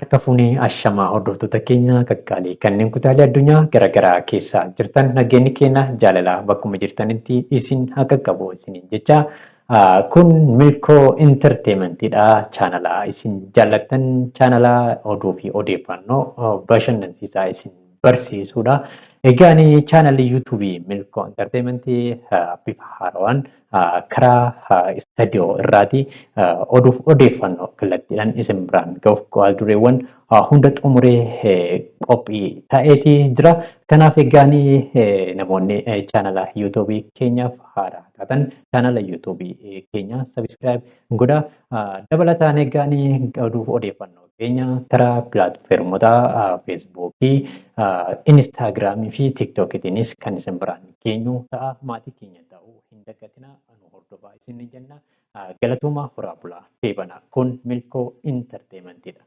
Harka fuunee ashamaa hordoftoota keenya qaqqaalii kanneen kutaalee addunyaa garaagaraa keessa jirtan, nageenyi keenya jaalalaa bakkuma jirtanitti isin haa qaqqabu isiniin jecha. Kun Milkoo Entertainmentidha. Chaanala isin jaallattan, chaanala oduu fi odeeffannoo bashannansiisaa isin barsiisudha. Egaan chaanalli yuutuubii Milkoo Entertainmentii bifa haarawaan karaa istaadiyoo irraati oduuf odeeffannoo kallattiidhaan isin biraan ga'uuf dureewwan hunda xumuree qophii ta'eeti jira. Kanaaf egaan namoonni chaanala yuutuubii keenyaaf haaraa taatan chaanala yuutuubii keenya sabiskiraayib godhaa. Dabalataan egaan oduuf odeeffannoo keenya karaa pilaatfoormota feesbuukii, inistaagiraamii fi tiiktookiitiinis kan isin biraan geenyu ta'a. Maatii keenya ta'uu hin dagatinaa, nu hordofaa isin jenna. Galatooma, horaa bulaa, deebanaa. Kun Milkoo Intarteementiidha.